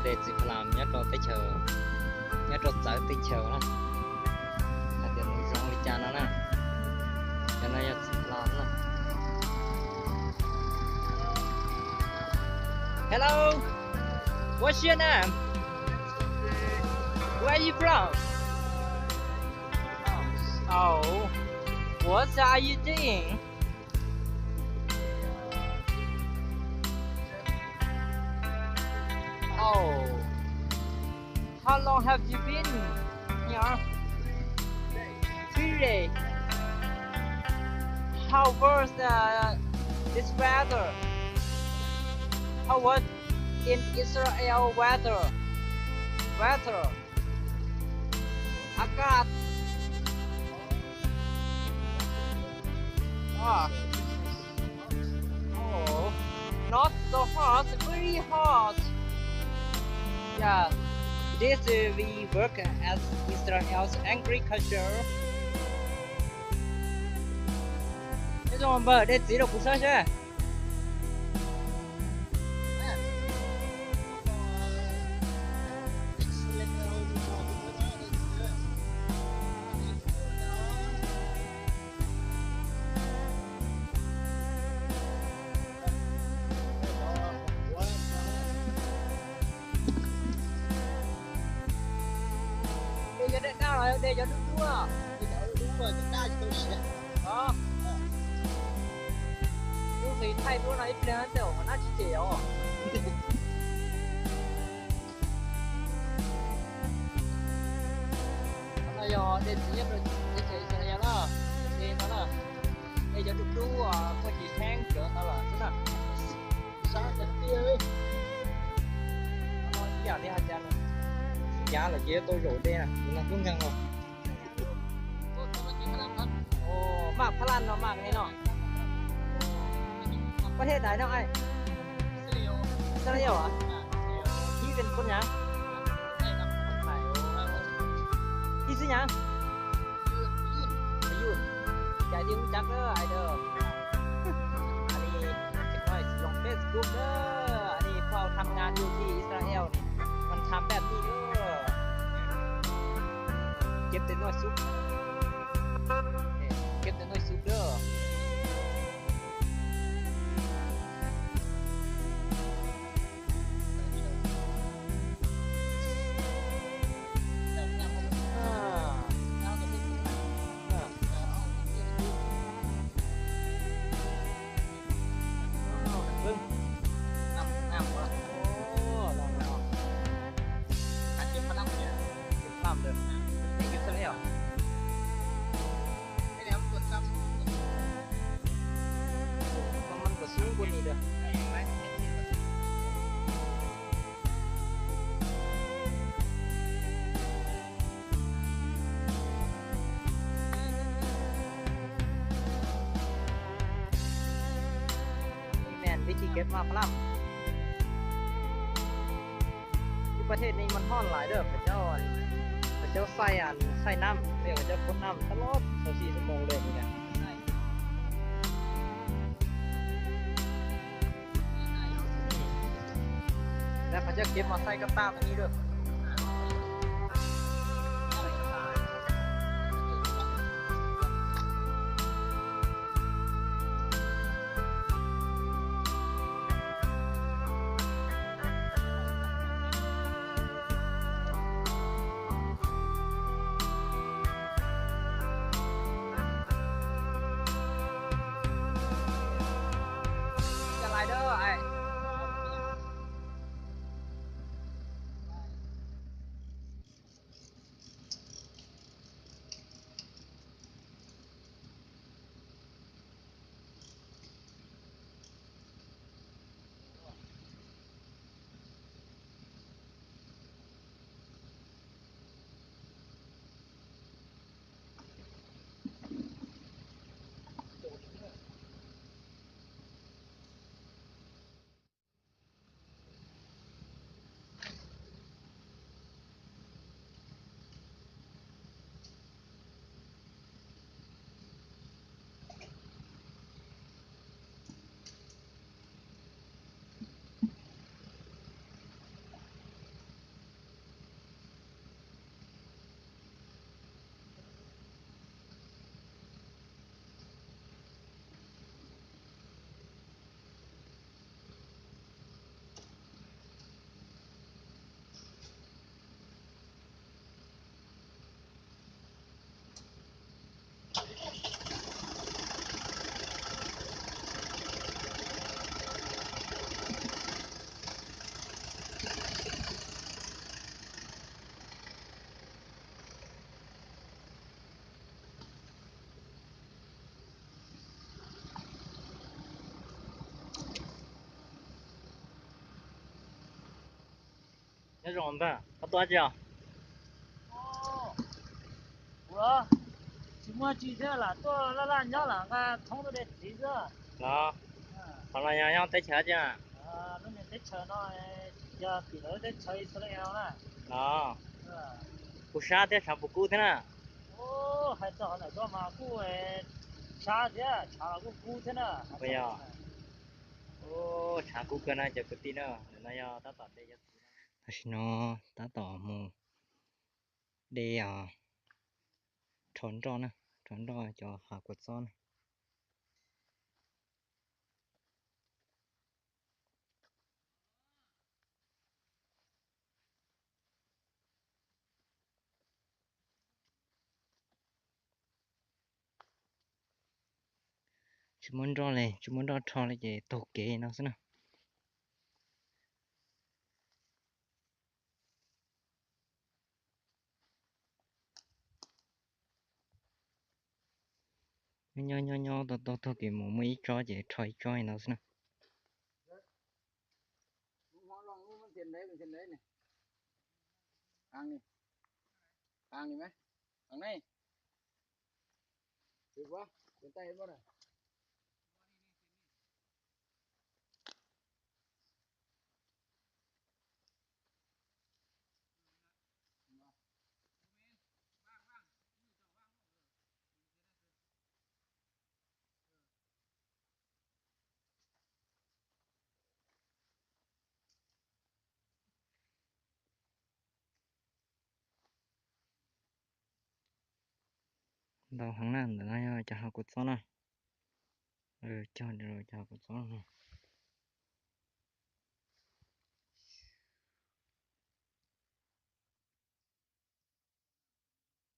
Txiv Pha Las nyob rau teb chaws, nyob rau txawv teb chaws na, hais tias nws zoo li cas no na. Cov no yog txiv Pha Las na. Hello, what's your name? Where are you from? Oh, what are you doing? Oh, how long have you been here? Three days. How was uh, this weather? How was in Israel weather? Weather. Akat. Ah. Oh, not so hot, very hot. Yeah, this uh, we work as Israel's agriculture. Nyob zoo npawg, de txiv rau kuv saib seb. De cov daj daj los de cov dub dub? Lub nqis thaij duab no ib pliag tej zaum nab tsis cem os. No yog de txiv nyob rau teb chaws Israel na, de no na, de cov dub dub, muaj tsis theeb cov no los xwb na. Sab tiag tiag. Ib yam li hais tias tsis ncav lawm ces yuav tau zaum de na, no tub nkeeg os. Maj Phab Laj no, maj li no. Koj thiaj dais no ai. Israel as? Ib peb koj nyab. Ib xwb nyab. Yus, cais thiaj mus cab lawm ai da. Ani, ces koj lov Facebook na, ani phauj tham ngas yus tsis Israel ni, man tham paj tij na. Keb tes nuj xub, keb tes nuj xub da. Ib men vib thib kev maj plab. Ib pab thej neeg mas hoj lais dawb, qhov cov xaij, xaij nab, qhov cov khuab nab tab loj txhua txhua moo le. Qhov cov kev mas xaij koj tab li dawb. Cov lais dawb. Zoo ntag, koj tuaj tsi os? Ua, tsis muaj tsi thiab, lam tuaj laj laj nyob lam nqa thoob tuaj de txiv xwb. Los, qhov no yog nyob teb chaws tsi na? Lub niag teb chaws no yog tim lawv teb chaws Israel na. Los, kuj sab thiab, tshav puas kub thiab na? Hais txog qhov ntawm koj mas kuj sab thiab, tshav los kuj kub thiab na. Yog, tshav kub kawg na cov kwv tij na. Ntawm no yog tab tom de cov txiv. Tam sim no tab tom mus de os, rho nroj na, rho nroj cov hav kua txob na. Tsis muaj nroj li, tsis muaj nroj rho li ces taug kev no xwb na. Nyob nyob nyob taug taug kev mus muaj ib tsob ces rho ib tsob li no xwb na. Ntau heev na, ntawm no yog cov hav kua txob na. Cog cov hav kua txob.